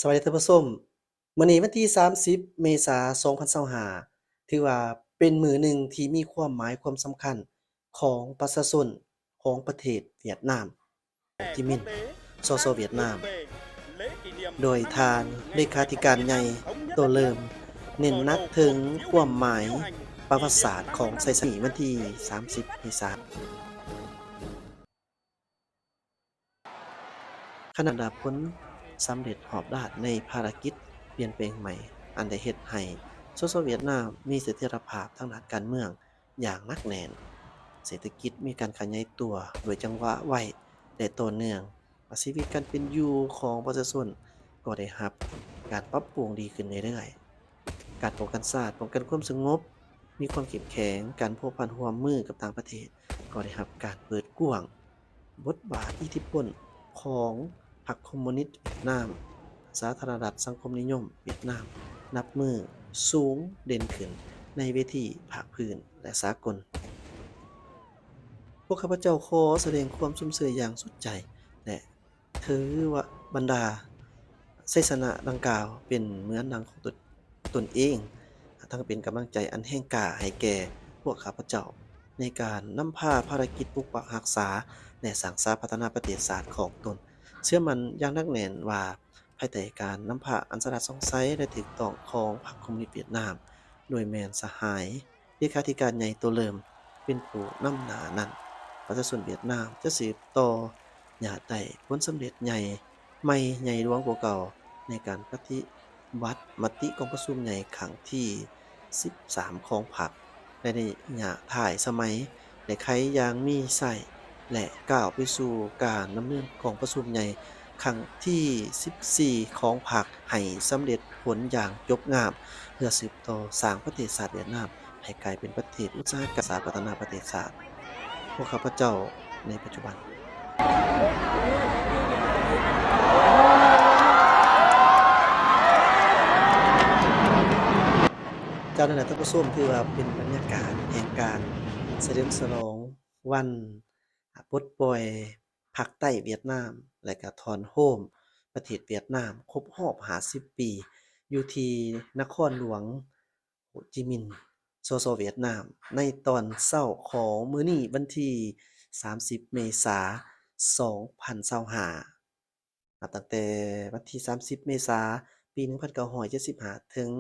ສະບາຍດີທ່ານຜູ້ຊົມ, ມື້ນີ້ວັນທີສາມສິບ ເມສາ ສອງພັນຊາວຫ້າ ຖືວ່າເປັນມື້ໜຶ່ງທີ່ມີຄວາມໝາຍຄວາມສຳຄັນຂອງປະຊາຊົນຂອງປະເທດຫວຽດນາມ, ໂຮຈິມິນ ສສ ຫວຽດນາມ, ໂດຍທ່ານເລຂາທິການໃຫຍ່ ໂຕເລີມ ເນັ້ນໜັກເຖິງຄວາມໝາຍປະຫວັດສາດຂອງໄຊຊະນະວັນທີສາມສິບ ເມສາ. ຄະນະບັນດາຜົນສຳເລັດຮອບດ້ານໃນພາລະກິດປ່ຽນແປງໃໝ່ ອັນໄດ້ເຮັດໃຫ້ ສສ ຫວຽດນາມ ມີສະຖຽນລະພາບທາງດ້ານການເມືອງຢ່າງໜັກແໜ້ນ, ເສດຖະກິດມີການຂະຫຍາຍຕົວດ້ວຍຈັງຫວະໄວ ແລະ ຕໍ່ເນື່ອງ, ວ່າຊີວິດການເປັນຢູ່ຂອງປະຊາຊົນກໍໄດ້ຮັບການປັບປຸງດີຂຶ້ນເລື້ອຍໆ. ການປ້ອງກັນຊາດ, ປ້ອງກັນຄວາມສະຫງົບ, ມີຄວາມເຂັ້ມແຂງ, ການພົວພັນຮ່ວມມືກັບຕ່າງປະເທດກໍໄດ້ຮັບການເປີດກວ້າງ. ບົດບາດອິດທິພົນຂອງພັກຄອມມູນິດຫວຽດນາມ, ສາທາລະນະລັດສັງຄົມນິຍົມຫວຽດນາມ ນັບມື້ສູງເດັ່ນຂຶ້ນໃນເວທີພາກພື້ນ ແລະ ສາກົນ. ພວກຂ້າພະເຈົ້າຂໍສະແດງຄວາມຊົມເຊີຍຢ່າງສຸດໃຈ ແລະ ຖືວ່າບັນດາໄຊຊະນະດັ່ງກ່າວເປັນເໝືອນດັ່ງຂອງຕົນ ຕົນເອງ, ທັງເປັນກຳລັງໃຈອັນແຮງກ້າໃຫ້ແກ່ພວກຂ້າພະເຈົ້າ ໃນການນຳພາພາລະກິດປົກປັກຮັກສາ ແລະ ສ້າງສາພັດທະນາປະເທດຊາດຂອງຕົນ. ເຊື່ອໝັ້ນຢ່າງໜັກແໜ້ນວ່າ ພາຍໃຕ້ການນຳພາອັນສະອາດສ່ອງໃສ ແລະ ຖືກຕ້ອງຂອງພັກຄອມມູນິດຫວຽດນາມ, ໂດຍແມ່ນສະຫາຍ ເລຂາທິການໃຫຍ່ໂຕເລີມເປັນຜູ້ນຳໜ້ານັ້ນ, ປະຊາຊົນຫວຽດນາມຈະສືບຕໍ່ຍາດໄດ້ຜົນສຳເລັດໃຫຍ່ ໃໝ່ໃຫຍ່ຫຼວງກວ່າເກົ່າ ໃນການປະຕິບັດມະຕິກອງປະຊຸມໃຫຍ່ຄັ້ງທີສິບສາມຂອງພັກ ໃນໄລຍະທ້າຍສະໄໝ ໄດ້ໄຂຢ່າງມີໄຊ ແລະ ກ້າວໄປສູ່ການດຳເນີນກອງປະຊຸມໃຫຍ່ຄັ້ງທີສິບສີ່ຂອງພັກໃຫ້ສຳເລັດຜົນຢ່າງຈົບງາມ ເພື່ອສືບຕໍ່ສ້າງປະເທດຊາດຫວຽດນາມໃຫ້ກາຍເປັນປະເທດອຸດສາຫະກຳສາພັດທະນາປະເທດຊາດ. ພວກຂ້າພະເຈົ້າໃນປັດຈຸບັນ. ເຈົ້າ ນັ້ນແຫຼະທ່ານຜູ້ຊົມ, ຖືວ່າເປັນບັນຍາກາດແຫ່ງການສະເຫຼີມສະຫຼອງວັນ ອ່າ ປົດປ່ອຍພາກໃຕ້ຫວຽດນາມ ແລະ ກະຖອນໂຮມປະເທດຫວຽດນາມ ຄົບຮອບຫ້າສິບປີ ຢູ່ທີ່ນະຄອນຫຼວງໂຮຈິມິນ ສສ ຫວຽດນາມ ໃນຕອນເຊົ້າຂອງມື້ນີ້ ວັນທີສາມສິບ ເມສາ ສອງພັນຊາວຫ້າ. ນັບຕັ້ງແຕ່ວັນທີສາມສິບ ເມສາ ປີໜຶ່ງພັນເກົ້າຮ້ອຍເຈັດສິບຫ້າ ເຖິງ